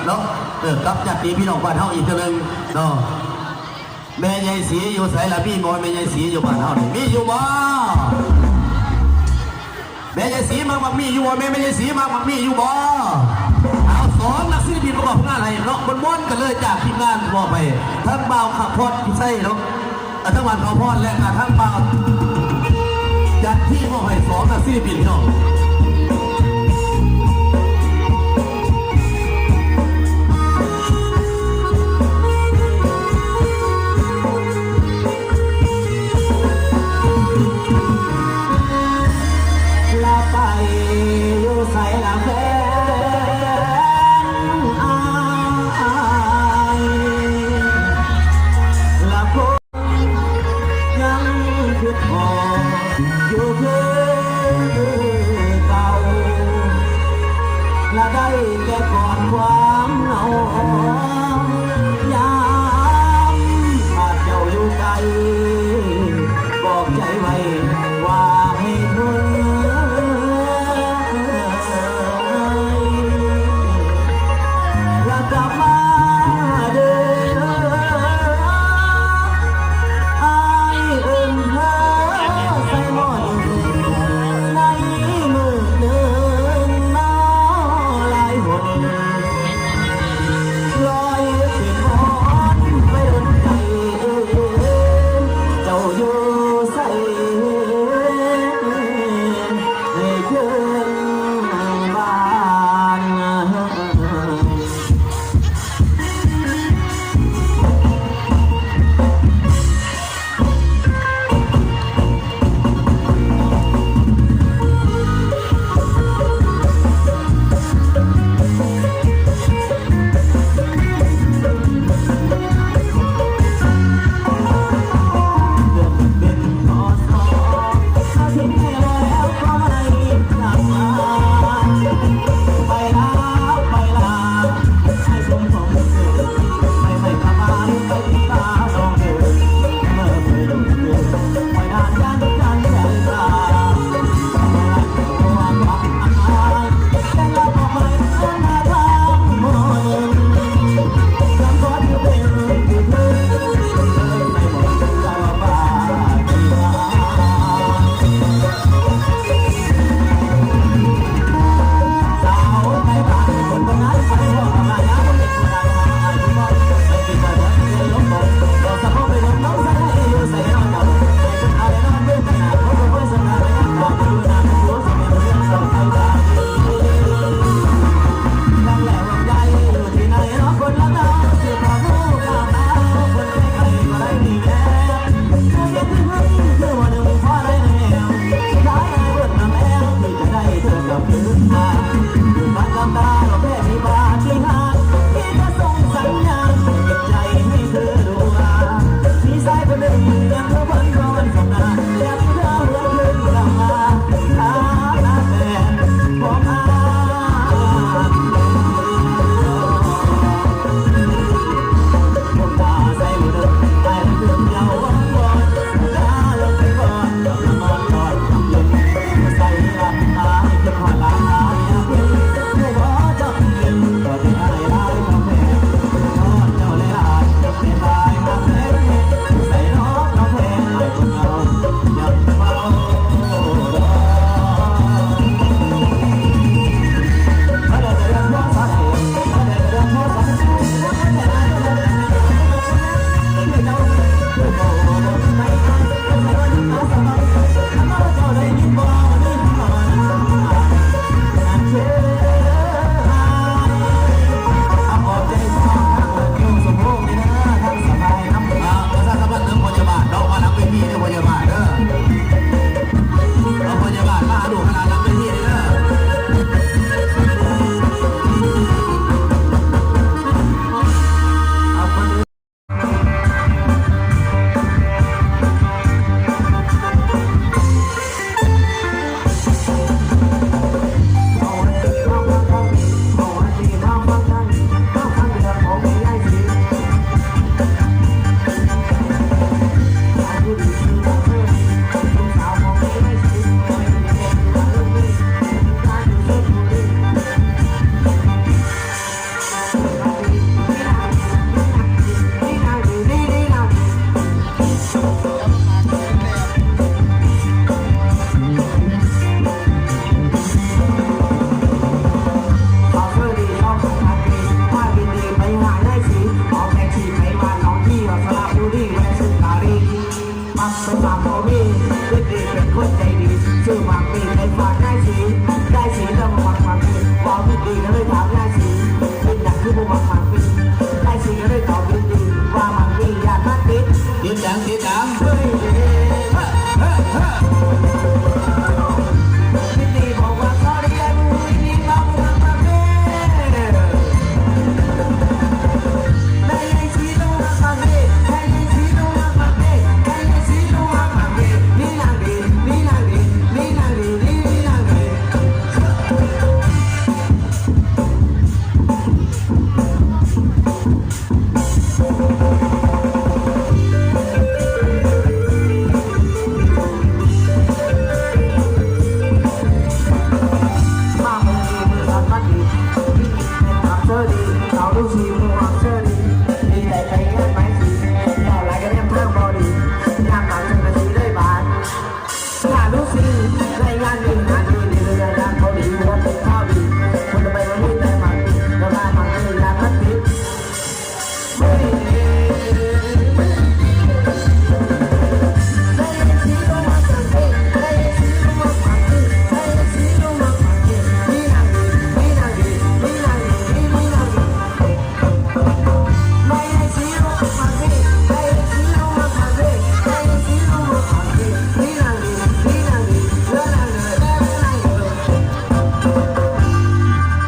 ເນາະ ເອີ ກັບຍາດຕິພີ່ນ້ອງບ້ານເຮົາອີກເທື່ອໜຶ່ງເນາະ. ແມ່ໃຫຍ່ສີຢູ່ໃສລະ? ມີບໍ່ແມ່ໃຫຍ່ສີຢູ່ບ້ານເຮົານີ້? ມີຢູ່ບໍ່? ແມ່ໃຫຍ່ສີມັກໝາກມີຢູ່ບໍ່? ແມ່ ແມ່ໃຫຍ່ສີມັກໝາກມີຢູ່ບໍ່? ເອົາ ສອງນັກສິລະປິນປະກອບຜົນງານໃຫ້ເນາະ ມ່ວນໆກັນເລີຍ. ຈາກທີມງານມອບໃຫ້ທາງບ່າວຂະພອນ ພິໄຊເນາະ ເອີ ທາງບ້ານຂະພອນ ແລະກະທາງບ່າວຈັນທີ ມອບໃຫ້ສອງນັກສິລະປິນເນາະ. ລະໄປຢູ່ໃສລະແຟນອ້າຍ ລະຄົງຍັງຄິດຮອດຢູ່ຄືເກົ່າ ລະໄດ້ແຕ່ກອດຄວາມເຫງົາ ຍາມຂາດເຈົ້າຢູ່ໄກ ບອກໃຈໄວ້ວ່າໃຫ້ທົນ ລະກັບມາເດີ ອ້າຍເອີ້ນເທີໃສ່ໝໍ້ໜຶ່ງ ໃນມື້ໜຶ່ງເນາະ ຫຼາຍຫົນ ລອຍເປັນໝອນໄປດົນໃຈ ເຈົ້າຢູ່ໃສ ໃຫ້ຄືນບ້ານ.